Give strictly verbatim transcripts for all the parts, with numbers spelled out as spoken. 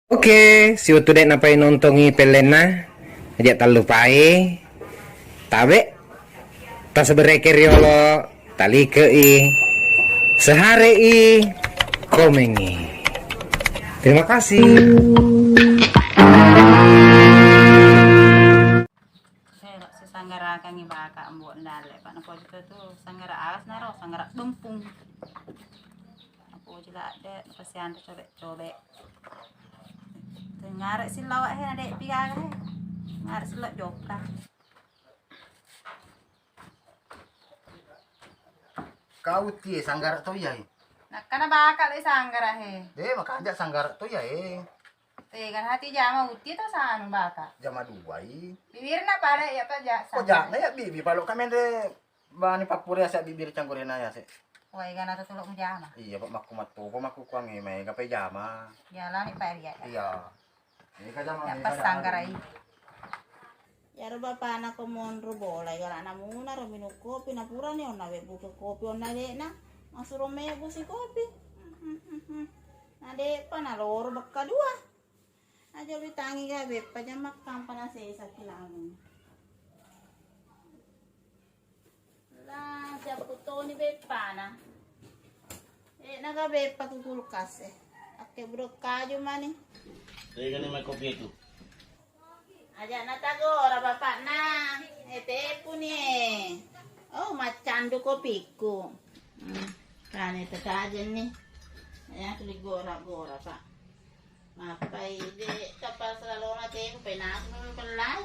Oke, siwettu de' napai nontongi pellenna, aja' tallupai tabe', tasabareke riolo, talikei, seharei, komengi. Terima kasih. Sero, sisanggarakangngi baka ambo' ndalle, Pak. Napoji tu, tu sanggara alas naro, sanggara dempung. Napoji ladde', napasianre cobe'-cobe'. Ngare' sillawa' he, na de' pi gaga he. Ngare' sillawa' jokka. Kau tie sanggara to iya he. Nakkana baka le sanggara he. De', makanja' sanggara to iya he. Tega hati jama uti to sanu baka. Jama duai. Bibirna pada ya pa ja. Ko sanggara. Jana ya bibi palo kamenre bani pappure ase bibir canggorena ya se. Wai gana to tulok mujama. Iya, Pak, makku mattopa makku kuangnge maega pa jama. Jalani pa ria. Iya. Maega jama, ya maega pas jama. Sanggara i. Iyaro bapana ko monro bola, igalana muna ro minung kopi, na purani onna webbuke kopi, onna de'na, masuro mebbu si kopi. Na de'pa, na loro bekka dua. Aja ulitangi ga beppa, jamma kampa na sesa kilangi. La, siappu toni beppana. Eh, naga beppa ku kulkas e. Akke buruk kaju mani. Tegani mai kopi itu. Aja' natagora bapakna. Eh, tepuni e. Oh, maccandu kopiku. Hmm, kane tetajenni. Ya, tuli gora-gora, Pak. Mappai de' tapasra lona teku penaku nulu pellai.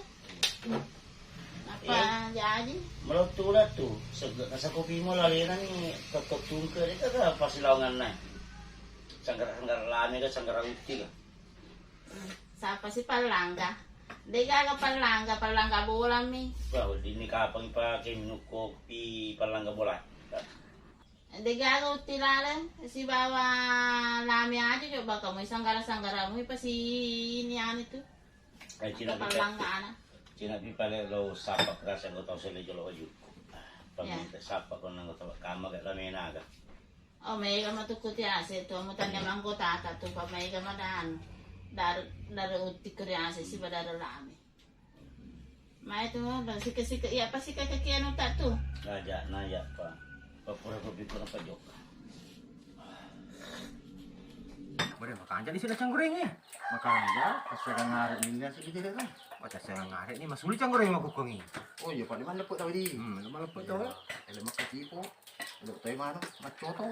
Apa jaji? Melottu udah tu, segga kasa kopi mo lalena ni, tetep tungke de' kaka pasilawanganna. Sanggara-sanggara lame ka, sanggara utti ka. Sapa si pallangga? De' gaga pallangga, pallangga bola mi. Wah, wedding ni kapang pake minung kopi pallangga bola. De' gaga utti laleng, sibawa lame aja coba kamu sanggara-sanggara mu pasi ini anu tu. Eh, cina pallangga ana. Cina pi pale lo sapa kerasa anggota sele jolo waju. Ya. Paminta sapa ko anggota kama ga lame naga. Oh, mega matu kuti ase tu, mu tanya anggota ta tu, pa mega madan. Dar, dar utti kuri ase si badar lame. Mai tu, lo sike-sike, iya apa sike kaki anu tak tu? Aja' na ya pa. Papura ko pikir apa jok. Boleh makan jadi sih canggureng ya? Makan aja, pas saya ngare ini sih gitu kan. Baca saya ngare ni masuli canggureng aku kongi. Oh iya, Pak, di mana lepuk tadi? Hmm, mana lepuk tau? Ele makan tipu. Ele tau mana? Macoto.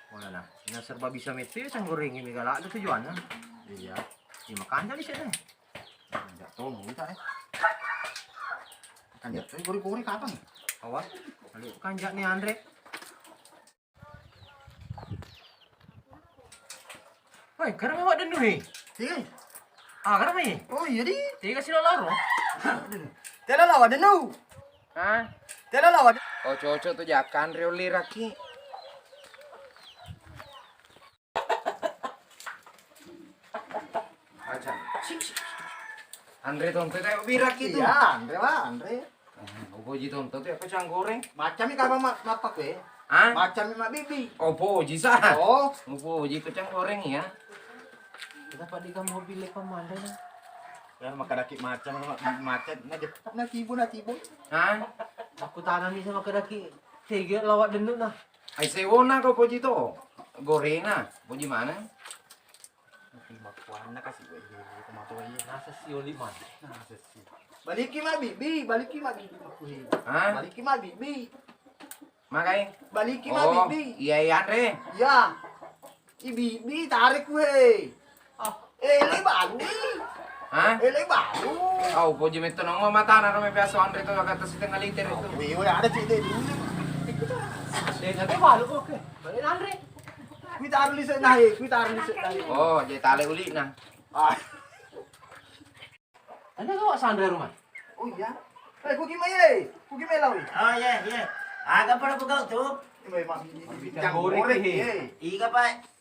Wala na, na serba bisa mette canggureng ini galak ada tujuannya. Iya. Di makan jadi sih deh. Kanjak to, minta, eh. Kanjak to, gori-gori kapang. Awas, kalau kanjak nih, Andre. Woi, karena awak dendu nih. Iya. Ah, karena nih. Oh, iya di. Tiga silo laro. Tela lawa dendu. Hah? Tela lawa. Oh, cocok tuh jakan riuli raki. Aja. Sik, sik, sik. Anre tonto te bira ki tu. Iya, anre wa, anre. Eh, upoji tonto te apa canggoreng? Macam ni kapang ma-, mappa kue. Hah? Macam ni mabbibi. Oh, poji sa. Oh. Upoji ke canggoreng ya. Kita padi ka mobil lepa mande na. Ya, makadaki macam, ma-, macam. Na jeput, na tibu, na tibu. Hah? Aku tanam ni sama kadaki. Tega lawak dendut na. Ai sewona ko poji to. Gorena, poji mana? Tapi makkuanna kasi gue, gue, gue, kemato iya. Nasa si oli mana? Nasa si. Baliki ma bibi, baliki ma bibi, makkuhi. Hah? Baliki ma bibi. Makai? Baliki ma bibi. Oh, iya, iya, Andre. Iya. I bibi tarik gue. Ah, ele balu ni. Hah? Ele balu. Au, poji metto nongo matana ro me biasa Andre to kata setengah liter itu. Wih, wih, ada cek deh dulu. Eh, tapi balu oke. Balik Andre. Kui taruh di sana, eh. Kui taruh di sana, eh. Oh, jadi tali uli nah. Ah. Ada kau Sandra rumah? Oh iya. Eh, kuki mai, eh. Kuki mai lawi. Oh iya, iya. Aga pada pegau tu. Mai mak ini goreng, eh. Iga, Pak.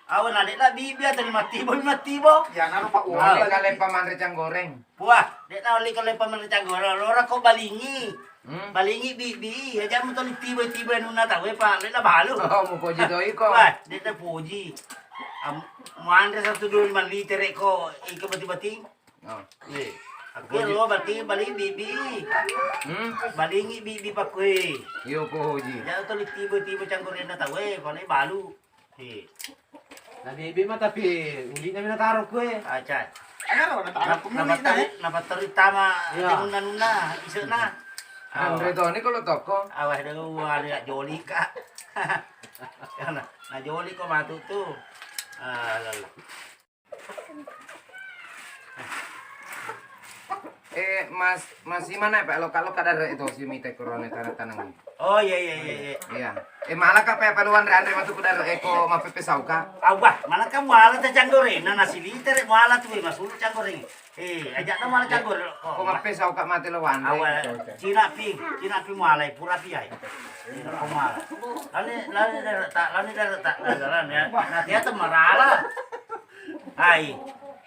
Awa na de' na bibi atau ni matibo, ni matibo. Ya, na rupa uang. Oli kale pamanre canggoreng. Puah, de' na oli kale pamanre canggoreng. Lora ko balingi. Hmm? Balingi bibi, aja mu toli tibo-tibo nuna tawe pa, de' na balu. Oh, mu poji to iko. Wah, de' na poji. Am-, muanre satu dua lima liter ko iko bati-bati. Oh. Iya. Aku lo bati bali bibi. Hmm? Balingi bibi pakue. Iyo ko hoji. Jangan tuh tiba-tiba cangkorena tawe, kalau balu. Iya. Na bibi mah tapi ulina mina taro kue. Aca. Ada lo na taro. Napa teri, napa teri tama nunna-nunna isena. Andre Toni kalau toko. Awah dengan wali joli kak. Karena na joli ko matu tu. Ah, lala. Eh, Mas, Mas Iman, apa? Loka-loka dare itu si mite korone tanah-tanah. Oh, iya, iya, iya, iya. Iya. Eh, malah kak, apa luan re andre matu ku dare eko mapepe sauka. Awah, mana kamu ala ta canggoreng? Nah, nasi liter, eh, muala tu, eh, masuk canggoreng. Eh, ajak nama ala canggoreng. Ko mapepe sauka mate lo wan. Awal, Cina pi, Cina pi muala, pura pi ai. Cina pi muala. Lani, lani dare tak, lani dare tak, lani ya. Nah, dia tuh marala. Hai,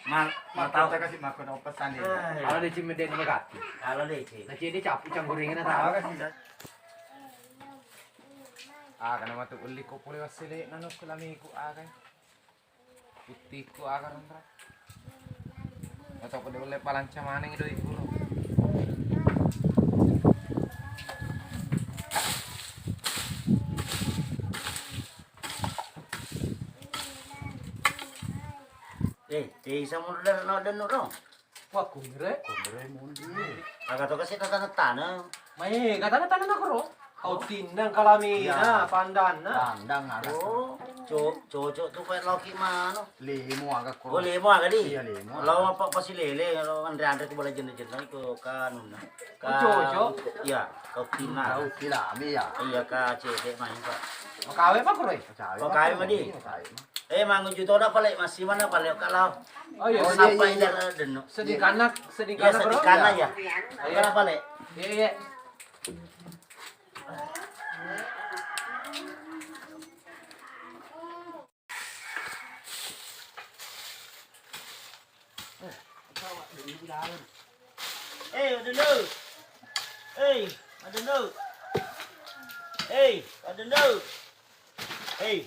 ma-, ma tau. Makko kasi makko no pesan ni. Kalau dia cimede nama kaki. Kalau dia cimede. Nah, jadi capu canggorengnya tahu. Ah, karena matu ulli ko pole wassele nanu kulamiku ah kan. Putihku ah kan. Atau pada ulle palanca maneng doi puro. Eh, te isa mundur dari no denno ro. Wah, kumire. Kumire mundur. Aga to kasi tanah-tanah. Mai, katana tanah nak ro. Kau tindang kalami na pandanna. Pandang aga. Oh, co-, cocok tu kayak loki mano. Lemo aga ko. Oh, lemo aga di. Iya, lemo. Lo apa pasi lele, lo anre-anre tu boleh jenis-jenis ko kanun. Ka-, cocok. Iya, kau tina. Kau kilami ya. Iya, ka cedek main, Pak. Makawe apa, Kuro? Makawe, Pak, madi. Makawe, Pak. Eh, manguju toda pale, masih mana pale, kalau. Oh, iya, sapa iya, iya. Denno. Sedikana, sedikana, iya, sedikana, Bro. Ya. Iya. Kalau pale. Iya, iya. Hei, Madendo. Hei, Madendo. Hei, Madendo. Hei.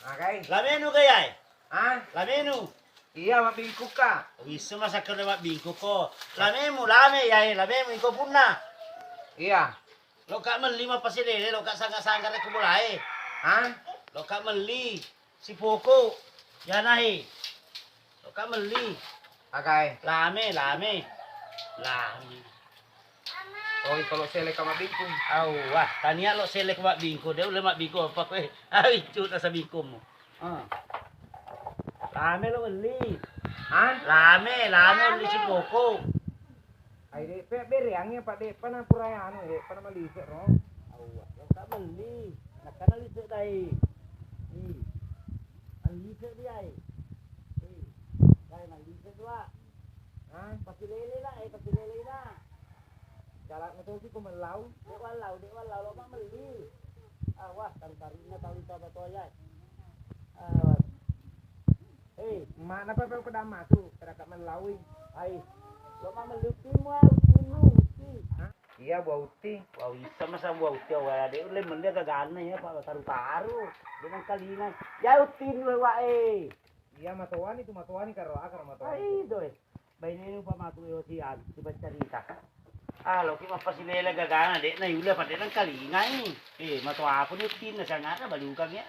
Akai. Lamenu kayai? Hah? Lamenu. Iya, mabbingkukka. Wisseng masakkero mabbingkukko. Lamemu, lame, yae, lamemu, iko punna. Iya. Loka melli mappasilele, loka sangga-sangga rekko bolae. Hah? Loka melli sipoko. Yanahe. Loka melli. Akai. Lame, lame. Lame. Oh, iko lo sele ka mabbingkung. Au, wah, tania lo sele ka mabbingkung. De ulle mabbingkung apa koe? Ai, cu nasa bingkungmu. Ah. Lame lo melli. Hah? Lame, lame melli sipoko. Ai, de pe bereangngi apa de pa na pura anu, de pa na malisek ro. Awwa, lo ka melli. Nakkana lisek dai. Ih. Malisek diai. Ih. Dai malisek dua. Hah? Pasilele la, eh, pasilele la. Galak metosi ko mellau. Dek wallau, dek wallau, lo mak melli. Awah, taru-tarunna tau ita batoa ya. Awah. Eh, mana pa ko dama tu, teraka mellaui. Ai, lo mak melli utimmu, ah, utimmu, uti. Hah? Iya, buah uti. Wah, bisa masa buah uti, wah, dek ulle melli gagana ya, Pak, taru-taru. Dengan kalinga. Ya utimmu, wa, eh. Iya, matoani tu, matoani karo akar matoani. Ai, doi. Bainenu pa matu yo si anu, si paccarita. Ah, loki mappasilele gagana, dek na yula pa dek nangkalingai. Eh, matoaku ni utinna sangara balukang ya.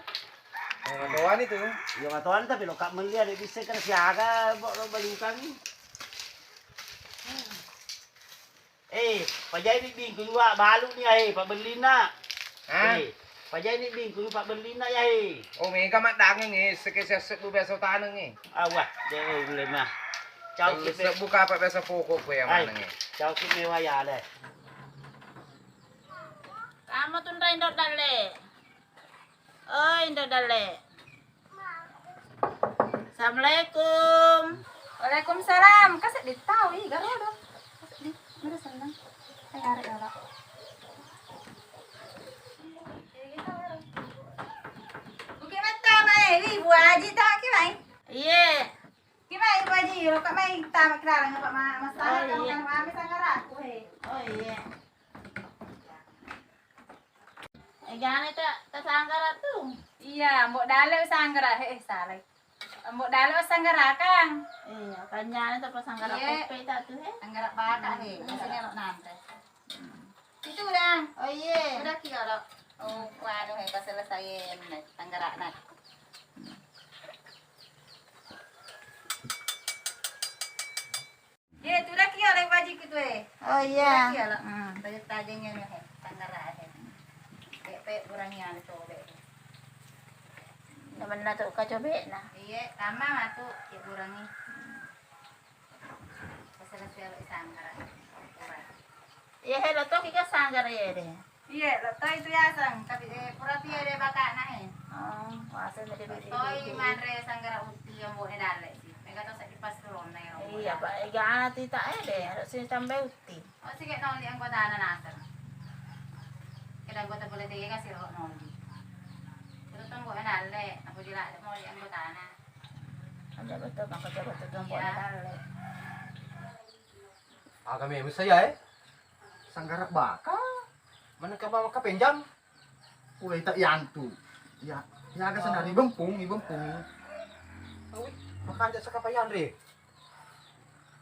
Eh, matoani tu. Iya, matoani tapi lo ka melli ada bisa kan siaga bo lo balukang. Eh, pajai ni bingkung, Wak, balu ni, eh, pabbellinna. Hah? Eh, pajai ni bingkung, pabbellinna, ya, eh. Oh, mega maddangeng, eh, seke sesek bu biasa taneng, eh. Awah, de ulle mah. Cau ki sebu kapa biasa pokok ku ya maneng, eh. Cau ki mewa ya le. Kamu tunrai ndok dalle. Oi, Indo Dalle. Assalamualaikum. Waalaikumsalam. Ka seddi tau, ih, garo do. Ka seddi. Mari seneng. Ayo, arek dolo. Buki metta mai, wi, Bu Aji ta ki mai. Iye. Ki mai, Bu Aji, ro ka mai ta ma kirarang apa ma masalah. Oh, iye. Kan mami sangaraku, he. Oh, iye. Egana ta, tasanggara tu. Iya, Mbok Dale sanggara, eh, eh, salah. Mbok Dale sanggara, Kang. Iya, kanjana tu sanggara. Iya. Kopi tatu, he. Sanggara baka, he. Iya. Masih nyelok nanti. Itu udah. Oh, iya. Udah kira lo. Oh, waduh, he, pas selesai, sanggara nak. Ye, tu laki ya, lagi wajib gitu, eh. Oh, iya. Laki ya, lo. Hmm. Tajeng-tajengnya nih, eh. Tanggara, eh. Kayak pe kurangnya anu cobe. Temen na tu ka cobe na. Iya, sama matu, ya kurangi. Pasal siapa tanggara. Kurang. Iya, he, lo toki ka sanggara ya deh. Iya, lo toi tu yaseng, tapi, eh, pura pia deh bakana, eh. Oh, waseng deh. Toi manre sanggara uti yang boleh dalek sih. Mega to sedi pas turun na. Iya, Pak, ega ana tita, eh, deh, harus sini tambah uti. Oh, sih kayak noli anggota anak nasar. Kita anggota boleh tiga kasih lo noli. Terus tunggu dalek, aku juga ada mau di anggota anak. Ada betul, maka coba tuh tunggu dalek. Aga memeng saya, eh. Sanggara baka. Mana ka mama ka penjam? Pura ita yantu. Ya, ya aga sanari bempung, ibempung. Awi, makanja saka payanre.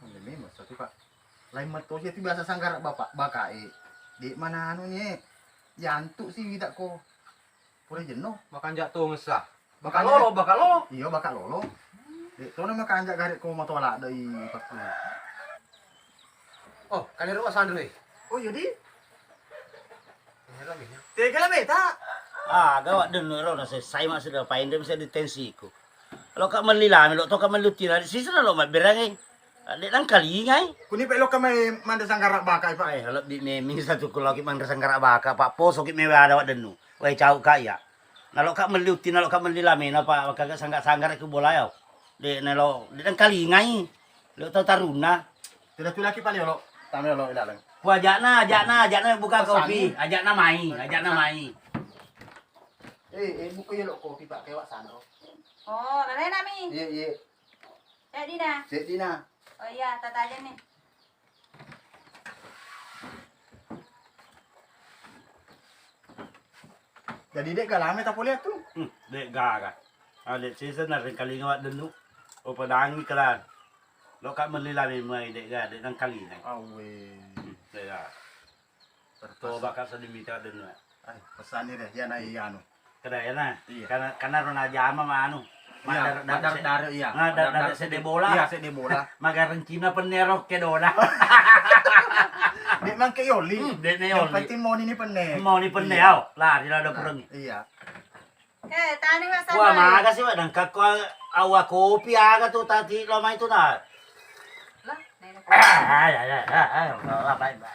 Onde memeng satu, Pak. Lain metto sih itu biasa sanggara bapak, baka, eh. Dek mana anu nih, eh. Yantu sih kita ko. Pura jenno. Makanja to ngessa. Baka lolo, baka lolo. Iya, baka lolo. Dek, tono makanja garek ko matola doi pakku. Oh, kali ro sanre. Oh, iya di. Tega la meta. Ah, gawat denno ro na sesai mak sudah pain dem saya di tensiku. Lo ka melli lame, lo to ka melli utina, sisana lo mabberangi. Dek nangkalingai. Kuni pe lo ka mai mande sanggara baka, Pak. Eh, lebbi memeng satu kulo ki manre sanggara baka, Pak. Poso ki mewa ada wak dennu. Wai cau ka iya. Nalo ka melli utti, nalo ka melli lamena, Pak. Maka sanggara-sanggara ku bola ya. Dek nalo, dek nangkalingai. Lo tau taruna. Tidak tu laki pali lo. Tame lo ilaleng. Ku ajakna, ajakna, ajakna buka kopi. Ajakna mai, ajakna mai. Eh, eh, buka ya lo kopi, Pak. Kewak sanro. Oh, lalena mi. Iya, iya. Seddina. Seddina. Oh iya, tatajen nih. Jadi dek galame tapole tu. Hmm, dek gaga. Ah, dek sisa na rengkalinga wak dennu. Oh, padangi kelan. Lo ka melli lame mai dek ga, dek nangkalinga. Awe. Hmm, dek ga. Toba ka seddi mita denna. Ai, pesanni deh, iya na iya anu. Kedai na. Iya. Karena, karena rona jama manu. Iya, madar-, madar-, dare, iya. Nah, madar-, dare sedde bola. Iya, sedde bola. Magarencina penne ro kedona. Dek mangke yoli. Hmm, dek ne yoli. Yang penting mau ini penne. Mau ini penne, iya. Au. Lari lah ada. Nah, kurangi. Iya. Eh, tani masak. Wah, maga sih, Pak, nangka ko awa kopi aga tu tadi lo mai tu na. Lah, nene kopi. Ah, ya, ya, ya, ya, apa, apa.